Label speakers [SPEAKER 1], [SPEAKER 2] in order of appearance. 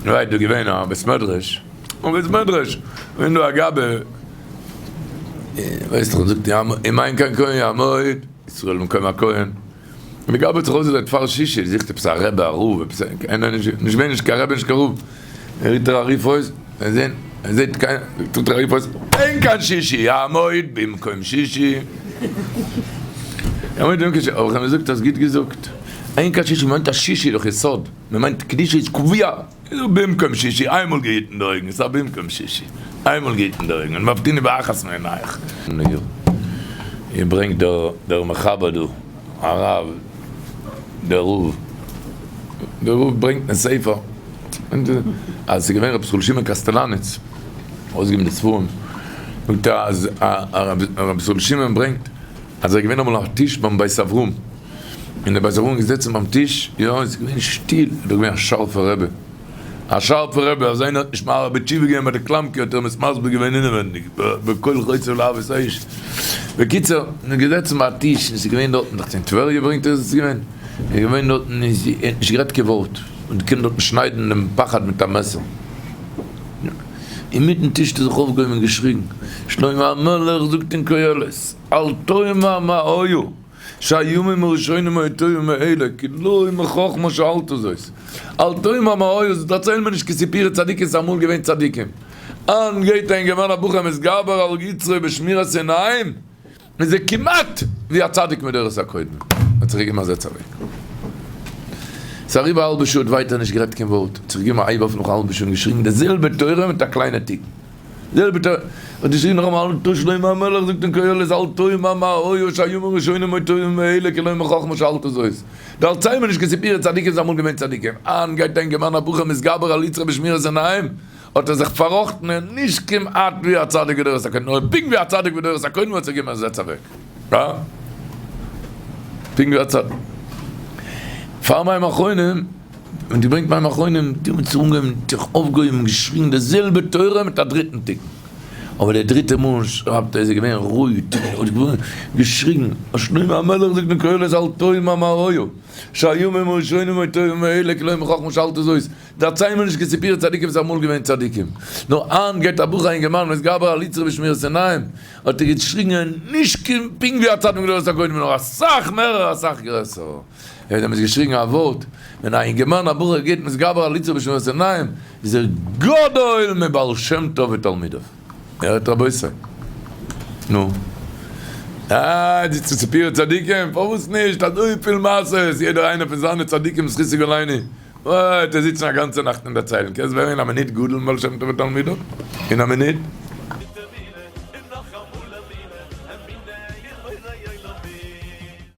[SPEAKER 1] ווייט דא געווען א בית מדרש, א בית מדרש, געווען דא א גבאי, ווייסט דאך זאגט אם אין כאן כהן יעמוד, ישראל במקום הכהן, און די גבאי האט זיך אויסגעדרייט פאר שישי, זוכט עפעס א רבי א רב, עפעס א, קיינער נישט, נישט געווען נישט קיין רבי נישט קיין רב, ער רירט ער א רוף אויס, ער זעהט, ער זעהט קיין, טוט ער א רוף אויס, אין כאן שישי יעמוד במקום שישי, יעמוד במקום שישי, אבער איך האב געזאגט האסט גוט געזאגט, אין כאן שישי מיינט א שישי דאך יסוד. מען מיינט קדושה איז קביעה, איז דא במקום שישי, איינמאל געהיטן די אויגן, ס'איז א במקום שישי, איינמאל געהיטן די אויגן, און מבטיני באחת מעינייך. איר ברענגט דער דער מחבר דא, הרב דער רב, דער רב ברענגט אין ספר, אז ס'איז געווען רבי ישראל שמעון קאסטעלאניץ, ארויסגעגעבן די ספרים, זאגט ער אז רבי ישראל שמעון ברענגט אז ער איז געווען אמאל אויף א טיש ביים בית אברהם, און דער בית אברהם איז געזעצן ביים טיש, יא, עס איז געווען שטיל, ער איז דאך געווען א שארפער רבי, א שארפער רבי, אז איינער האט נישט מהרהר בתשובה געווען ביי די קלאמקע האט ער אים עס מסביר געווען אינעווענדיג, בקול חוצב להבות אש. בקיצור, מען איז געזעצן ביי א טיש, און עס איז געווען דארטן, דאכט זיך אין טבריה ברענגט ער איז עס געווען, ער איז געווען דארטן און ער האט נישט גערעדט קיין ווארט, און געקענט דארטן שניידן דעם פחד מיט א מעסער. אינמיטן טיש האט ער זיך אויפגעהויבן און געשריגן, שלמה המלך זאגט אין קהלת, אל תאמר מה היה שהימים הראשונים היו טובים מאלה כי לא מחכמה שאלת זאת, אל תאמר מה היה, דערצייל מיר נישט קיין סיפורי צדיקים ס'איז אמאל געווען צדיקים, היינט גייט א אינגערמאן א בחור מתגבר על יצרו בשמירת עיניים איז ער כמעט ווי א צדיק מדורות הקודמים, האט זיך געגעבן א זעץ אוועק. ס'איז אריבער א האלבע שעה האט ווייטער נישט גערעדט קיין ווארט, האט זיך געגעבן א הייב אויף נאך א האלבע שעה און געשריגן די זעלבע תורה מיט א קליינע תיקון. זעלבע תורה, האט געשריגן נאכאמאל אל תשלום המלך זאגט אין קהלת אל תאמר מה היה שהימים הראשונים היו טובים מאלה כי לא מחכמה שאלת זאת. דערצייל מיר נישט קיין סיפורי צדיקים ס'איז אמאל געווען צדיקים, היינט גייט א אינגערמאן א בחור מתגבר על יצרו בשמירת עיניים, האט ער זיך פארראכטן און נישט כמעט ווי א צדיק בדורות הקודמים נאר פונקט ווי א צדיק בדורות הקודמים האט זיך געגעבן א זעץ אוועק. אה? פונקט ווי א צדיק. פאר מים אחרונים, ווען די ברענגט מים אחרונים, די האבן זיך אנגעהויבן זיך אויפגעהויבן און געשריגן די זעלבע תורה מיט א דריטן תיקון. אבער די דריטע מאל שרייבט ער איז ער געווען רויט און האט געשריגן, שלמה המלך זאגט אין קהלת אל תאמר מה היה שהימים הראשונים היו טובים מאלה כי לא מחכמה שאלת זאת. דערצייל מיר נישט קיין סיפורי צדיקים ס'איז אמאל געווען צדיקים. נאר היינט גייט א בחור א אינגערמאן מתגבר על יצרו בשמירת עיניים, האט ער געשריגן נישט קיין פונקט ווי א צדיק מדורות הקודמים נאר אסאך מערער אסאך גרעסער. ער האט דעמאלטס געשריגן א ווארט, ווען א אינגערמאן א בחור גייט מתגבר על יצרו בשמירת עיניים איז ער גדול מבעל שם טוב ותלמידיו. הערט רבותי. נו. אה, די סיפורי צדיקים? פארוואס נישט? אזויפיל מעשות, יעדער איינער פון זיינע צדיקים זכותו יגן עלינו. וואט, ער זיצן א גאנצע נאכט און דערציילן, קענסט ווערן אין א מינוט גדול מבעל שם טוב ותלמידיו? אין א מינוט?